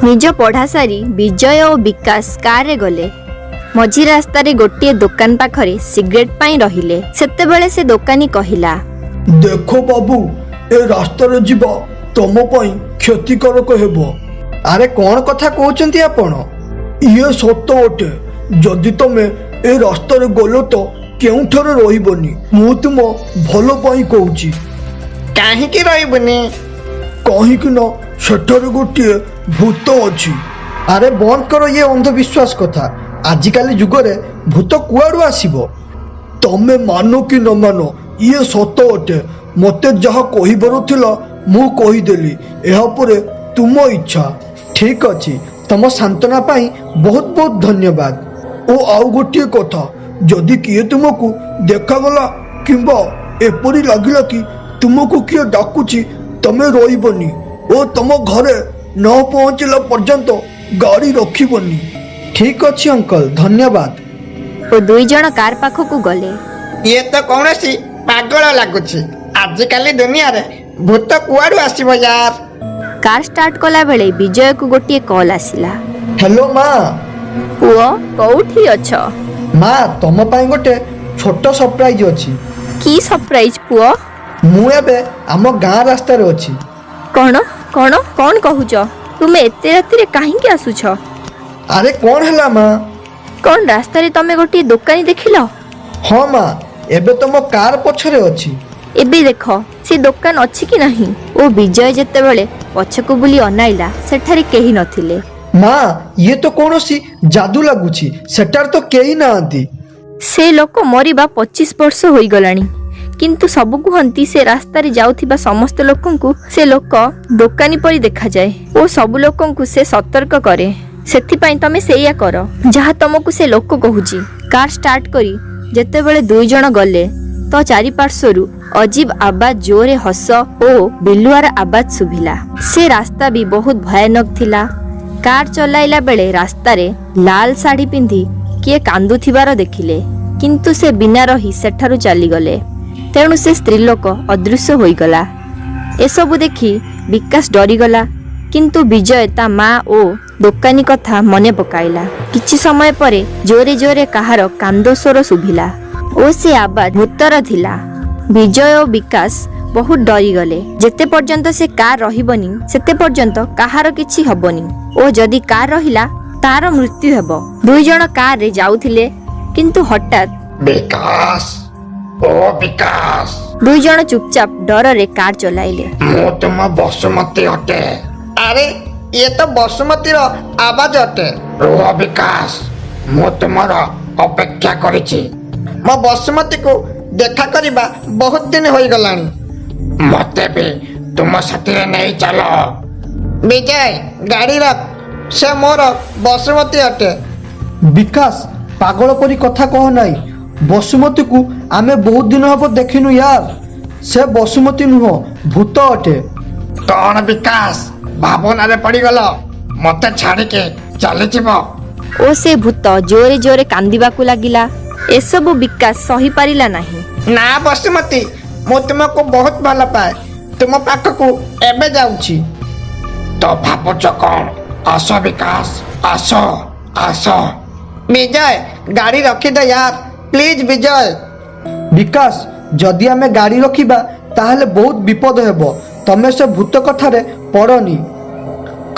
ନିଜ ପଢ଼ା ସାରି ବିଜୟ ଓ ବିକାଶ କାରରେ ଗଲେ। ମଝି ରାସ୍ତାରେ ଗୋଟିଏ ଦୋକାନ ପାଖରେ ସିଗାରେଟ୍ ପାଇଁ ରହିଲେ। ସେତେବେଳେ ସେ ଦୋକାନୀ କହିଲା, ଦେଖ ବାବୁ, ଏ ରାସ୍ତାରେ ଯିବା ତମ ପାଇଁ କ୍ଷତିକାରକ ହେବ। ଆରେ, କ'ଣ କଥା କହୁଛନ୍ତି ଆପଣ? ଇଏ ସତ ଅଟେ। ଯଦି ତମେ ଏ ରାସ୍ତାରେ ଗଲ ତ କେଉଁଠାରେ ରହିବନି। ମୁଁ ତୁମ ଭଲ ପାଇଁ କହୁଛି। କାହିଁକି ରହିବୁନି? କାହିଁକି ନା ସେଠାରେ ଗୋଟିଏ ଭୂତ ଅଛି। ଆରେ, ବନ୍ଦ କର ଇଏ ଅନ୍ଧବିଶ୍ୱାସ କଥା। ଆଜିକାଲି ଯୁଗରେ ଭୂତ କୁଆଡ଼ୁ ଆସିବ? ତମେ ମାନ କି ନ ମାନ, ଇଏ ସତ ଅଟେ। ମତେ ଯାହା କହିବାର ଥିଲା ମୁଁ କହିଦେଲି। ଏହାପରେ ତୁମ ଇଚ୍ଛା। ଠିକ ଅଛି, ତମ ସାନ୍ତ୍ୱନା ପାଇଁ ବହୁତ ବହୁତ ଧନ୍ୟବାଦ। ଓ ଆଉ ଗୋଟିଏ କଥା, ଯଦି କିଏ ତୁମକୁ ଦେଖାଗଲା କିମ୍ବା ଏପରି ଲାଗିଲା କି ତୁମକୁ କିଏ ଡାକୁଛି, ତମେ ରହିବନି ଓ ତମ ଘରେ ନ ପହଞ୍ଚିଲା ପର୍ଯ୍ୟନ୍ତ ଗାଡ଼ି ରଖିବନି। ଠିକ ଅଛି ଅଙ୍କଲ, ଧନ୍ୟବାଦ। ଓ 2 ଜଣ କାର ପାଖକୁ ଗଲେ। ଇଏ ତ କୌଣସି ପାଗଳ ଲାଗୁଛି। ଆଜିକାଲି ଦୁନିଆରେ ଭୂତ କୁଆଡୁ ଆସିବ ୟାର? କାର ଷ୍ଟାର୍ଟ କଲା ବେଳେ ବିଜୟକୁ ଗୋଟିଏ କଲ୍ ଆସିଲା। ହ୍ୟାଲୋ ମା। ପୁଅ, କୋଉଠି ଅଛ? ମା, ତମ ପାଇଁ ଗୋଟେ ଛୋଟ ସରପ୍ରାଇଜ ଅଛି। କି ସରପ୍ରାଇଜ ପୁଅ? ମୁଁ ଏବେ ଆମ ଗାଁ ରାସ୍ତାରେ ଅଛି। କ'ଣ କ'ଣ କ'ଣ କହୁଛ ତୁମେ? ଏତେ ରାତିରେ କାହିଁକି ଆସୁଛ? ଆରେ, କ'ଣ ହେଲା ମା? କ'ଣ, ରାସ୍ତାରେ ତମେ ଗୋଟିଏ ଦୋକାନୀ ଦେଖିଲ? ହଁ ମା, ଏବେ ତମ କାର ପଛରେ ଅଛି। ଏବେ ଦେଖ ସେ ଦୋକାନ ଅଛି କି ନାହିଁ। ଓ ବିଜୟ ଯେତେବେଳେ ପଛକୁ ବୁଲି ଅନାଇଲା, ସେଠାରେ କେହି ନଥିଲେ। ମା, ଇଏ ତ କୌଣସି ଯାଦୁ ଲାଗୁଛି। ସେଠାରେ ତ କେହି ନାହାନ୍ତି। ସେ ଲୋକ ମରିବା 25 ବର୍ଷ ହୋଇଗଲାଣି, କିନ୍ତୁ ସବୁ କୁହନ୍ତି ସେ ରାସ୍ତାରେ ଯାଉଥିବା ସମସ୍ତ ଲୋକଙ୍କୁ ସେ ଲୋକ ଦୋକାନୀ ପରି ଦେଖାଯାଏ ଓ ସବୁ ଲୋକଙ୍କୁ ସେ ସତର୍କ କରେ। ସେଥିପାଇଁ ତମେ ସେଇଆ କର ଯାହା ତମକୁ ସେ ଲୋକ କହୁଛି। କାର ଷ୍ଟାର୍ଟ କରି ଯେତେବେଳେ 2 ଜଣ ଗଲେ ତ ଚାରିପାର୍ଶ୍ୱରୁ ଅଜୀବ ଆବାଜ, ଜୋରେ ହସ ଓ ବିଲୁଆର ଆବାଜ ଶୁଭିଲା। ସେ ରାସ୍ତା ବି ବହୁତ ଭୟାନକ ଥିଲା। କାର ଚଲାଇଲା ବେଳେ ରାସ୍ତାରେ ଲାଲ ଶାଢ଼ୀ ପିନ୍ଧି କିଏ କାନ୍ଦୁଥିବାର ଦେଖିଲେ, କିନ୍ତୁ ସେ ବିନା ରହି ସେଠାରୁ ଚାଲିଗଲେ। ତେଣୁ ସେ ସ୍ତ୍ରୀଲୋକ ଅଦୃଶ୍ୟ ହୋଇଗଲା। ଏସବୁ ଦେଖି ବିକାଶ ଡରିଗଲା, କିନ୍ତୁ ବିଜୟ ତା ମା ଓ ଦୋକାନୀ କଥା ମନେ ପକାଇଲା। କିଛି ସମୟ ପରେ ଜୋରେ ଜୋରେ କାହାର କାନ୍ଦ ସ୍ୱର ଶୁଭିଲା ଓ ସେ ଆବାଜ ଭୂତର ଥିଲା। ବିଜୟ ଓ ବିକାଶ ବହୁତ ଡରିଗଲେ। ଯେତେ ପର୍ଯ୍ୟନ୍ତ ସେ କାର ରହିବନି, ସେତେ ପର୍ଯ୍ୟନ୍ତ କାହାର କିଛି ହବନି ଓ ଯଦି କାର ରହିଲା, ତାର ମୃତ୍ୟୁ ହେବ। 2 ଜଣ କାରରେ ଯାଉଥିଲେ, କିନ୍ତୁ ହଠାତ୍ ବିକାଶ, ଓ ବିକାଶ। 2 ଜଣ ଚୁପଚାପ ଡରରେ କାର ଚଲାଇଲେ। ମୁଁ ତୁମ ବସୁମତୀ ଅଟେ। ଆରେ, ଇଏ ତ ବସୁମତୀର ଆବାଜ ଅଟେ। ରୁହ ବିକାଶ, ମୁଁ ତୁମର ଅପେକ୍ଷା କରିଛି। ମୋ ବସୁମତୀକୁ ଦେଖା କରିବା ବହୁତ ଦିନ ହୋଇଗଲାଣି। ମତେ ବି ତୁମ ସାଥିରେ ନେଇ ଚାଲ। ବିଜୟ, ଗାଡ଼ି ରଖ। ସେ ମୋର ବସୁମତୀ ଅଟେ। ବିକାଶ, ପାଗଳ ପରି କଥା କହ ନାହିଁ। ବସୁମତୀକୁ ଆମେ ବହୁତ ଦିନ ହବ ଦେଖିନୁ ୟାର। ସେ ବସୁମତୀ ନୁହଁ, ଭୂତ ଅଟେ। କଣ ବିକାଶ, ଭାବନାରେ ପଡ଼ିଗଲ? ମତେ ଛାଡ଼ିକି ଚାଲିଯିବ? ଓ ସେ ଭୂତ ଜୋରେ ଜୋରେ କାନ୍ଦିବାକୁ ଲାଗିଲା। ଏସବୁ ବିକାଶ ସହିପାରିଲା ନାହିଁ। ନା ବସୁମତୀ, ମୁଁ ତୁମକୁ ବହୁତ ଭଲ ପାଏ। ତୁମ ପାଖକୁ ଏବେ ଯାଉଛି। ତ ଭାବୁଛ କଣ? ଆସ ବିକାଶ, ଆସ ଆସ। ବିଜୟ, ଗାଡ଼ି ରଖିଦେ ୟାର, ପ୍ଲିଜ ବିଜୟ। ବିକାଶ, ଯଦି ଆମେ ଗାଡ଼ି ରଖିବା ତାହେଲେ ବହୁତ ବିପଦ ହେବ। ତମେ ସେ ଭୂତ କଥାରେ ପଡ଼ନି।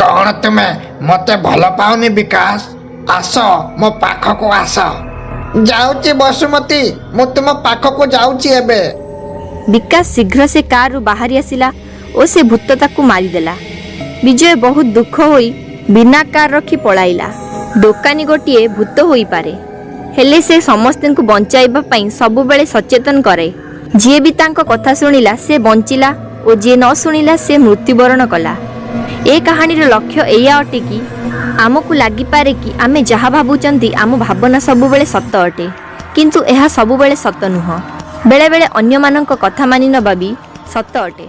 କଣ ତୁମେ ମତେ ଭଲ ପାଉନି ବିକାଶ? ଆସ, ମୋ ପାଖକୁ ଆସ। ଯାଉଛି ବସୁମତୀ, ମୁଁ ତୁମ ପାଖକୁ ଯାଉଛି ଏବେ। ବିକାଶ ଶୀଘ୍ର ସେ କାରରୁ ବାହାରି ଆସିଲା ଓ ସେ ଭୂତ ତାକୁ ମାରିଦେଲା। ବିଜୟ ବହୁତ ଦୁଃଖ ହୋଇ ବିନା କାର ରଖି ପଳାଇଲା। ଦୋକାନୀ ଗୋଟିଏ ଭୂତ ହୋଇପାରେ, ହେଲେ ସେ ସମସ୍ତଙ୍କୁ ବଞ୍ଚାଇବା ପାଇଁ ସବୁବେଳେ ସଚେତନ କରେ। ଯିଏ ବି ତାଙ୍କ କଥା ଶୁଣିଲା ସେ ବଞ୍ଚିଲା ଓ ଯିଏ ନ ଶୁଣିଲା ସେ ମୃତ୍ୟୁବରଣ କଲା। ଏ କାହାଣୀର ଲକ୍ଷ୍ୟ ଏଇଆ ଅଟେ କି ଆମକୁ ଲାଗିପାରେ କି ଆମେ ଯାହା ଭାବୁଛନ୍ତି, ଆମ ଭାବନା ସବୁବେଳେ ସତ ଅଟେ, କିନ୍ତୁ ଏହା ସବୁବେଳେ ସତ ନୁହଁ। ବେଳେବେଳେ ଅନ୍ୟମାନଙ୍କ କଥା ମାନି ନେବା ବି ସତ ଅଟେ।